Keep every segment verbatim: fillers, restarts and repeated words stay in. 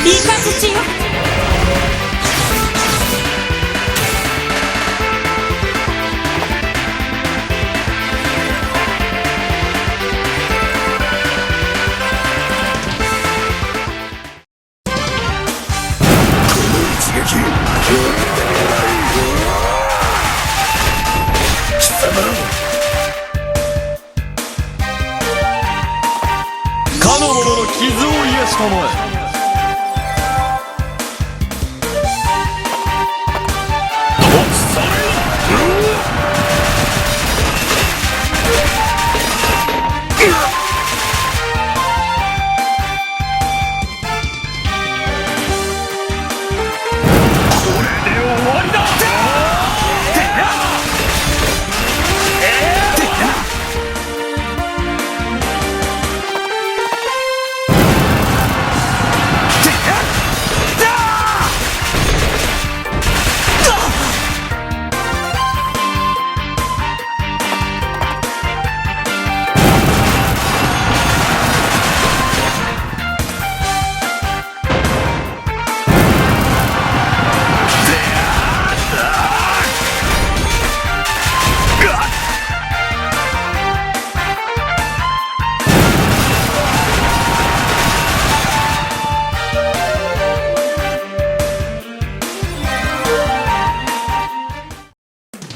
イカズチよ。この一撃、受け止めない。貴様、かの者の傷を癒したまえ。これで終わりだ。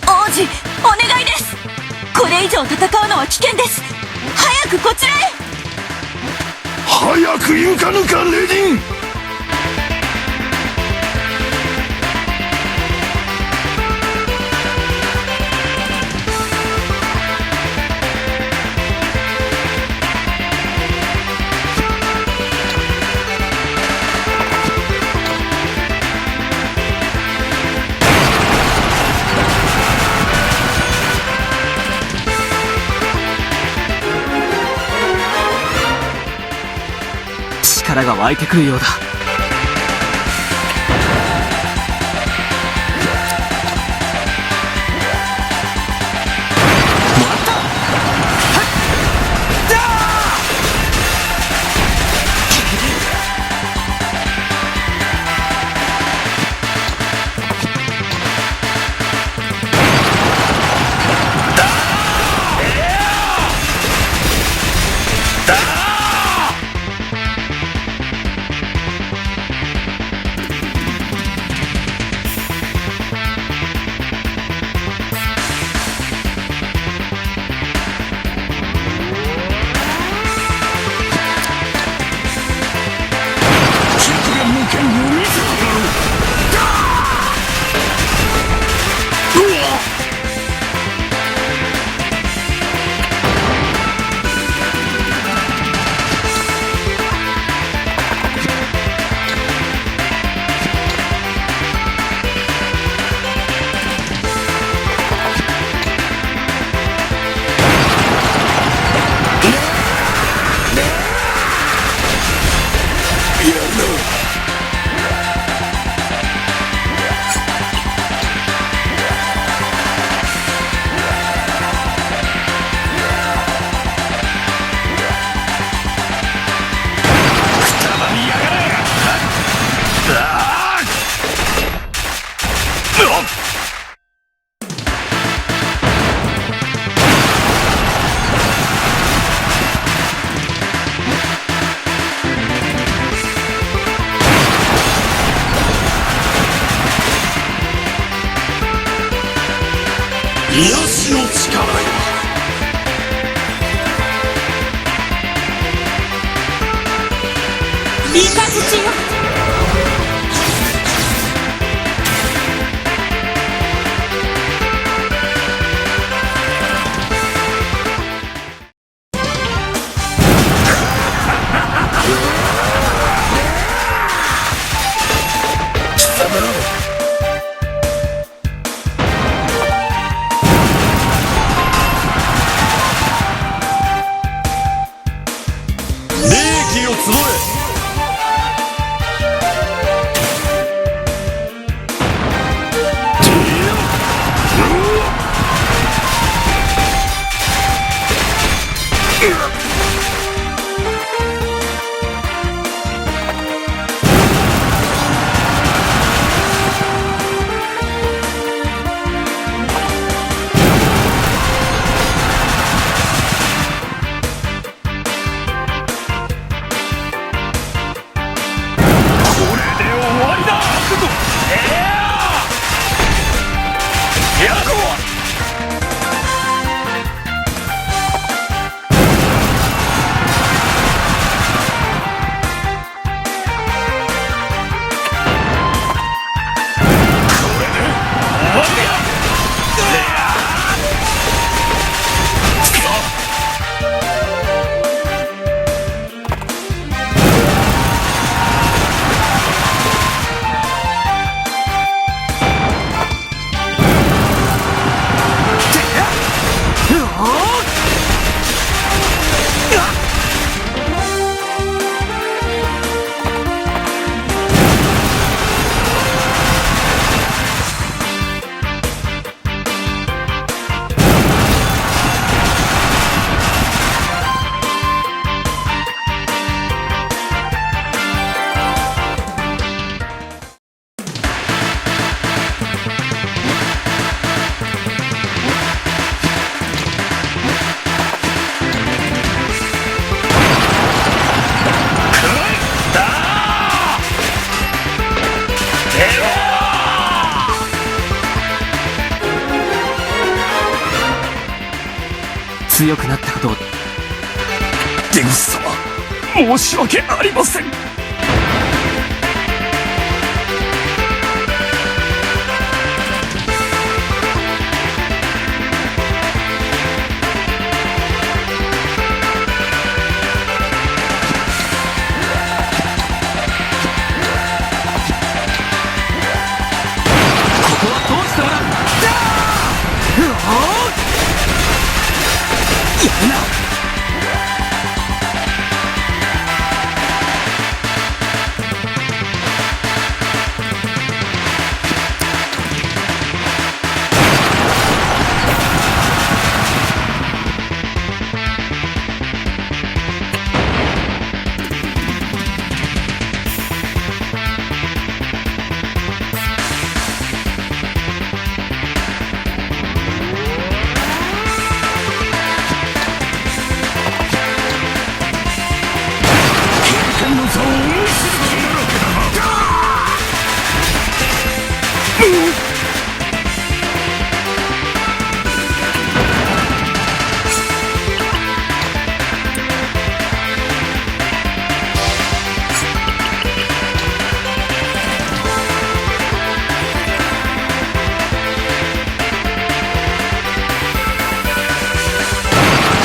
王子、お願いです。これ以上戦うのは危険です。早くこちらへ。早く行かぬか、レディン。力が湧いてくるようだ。癒しの力よ。イカズチよ。強くなったことを。出口様、申し訳ありません。ここは通してもらう。やるな。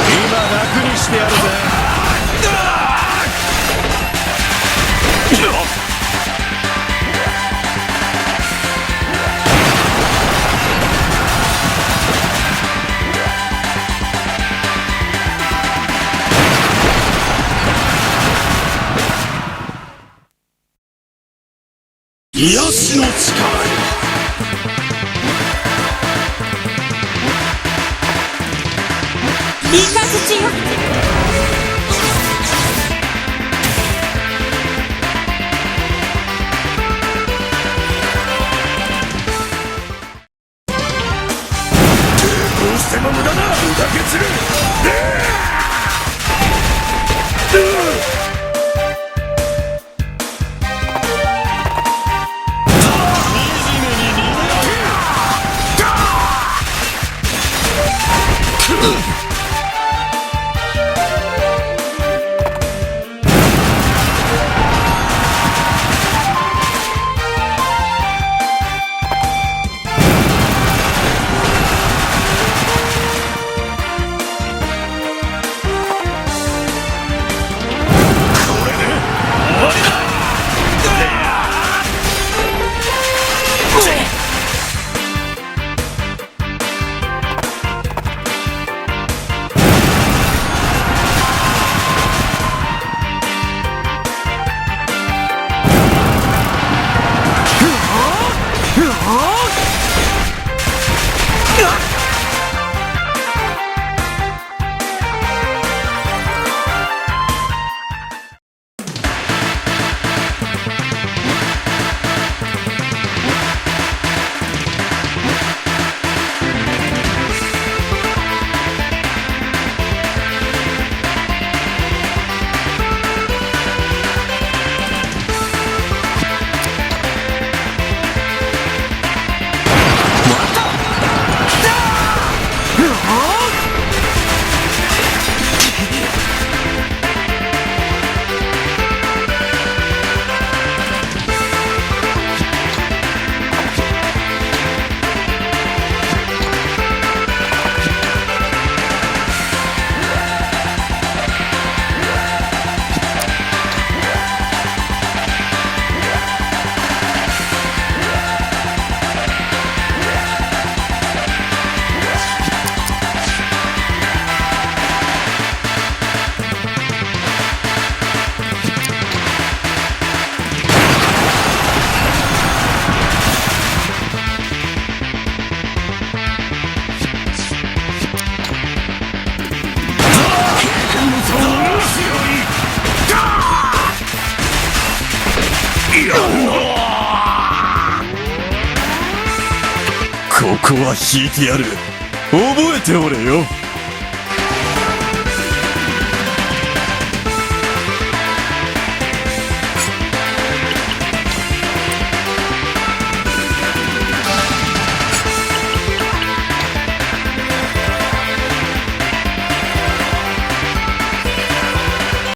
今、楽にしてやるぜ。癒しの力よ。三日月よ。抵抗しても無駄だ、無駄血る。ここは引いてやる。覚えておれよ。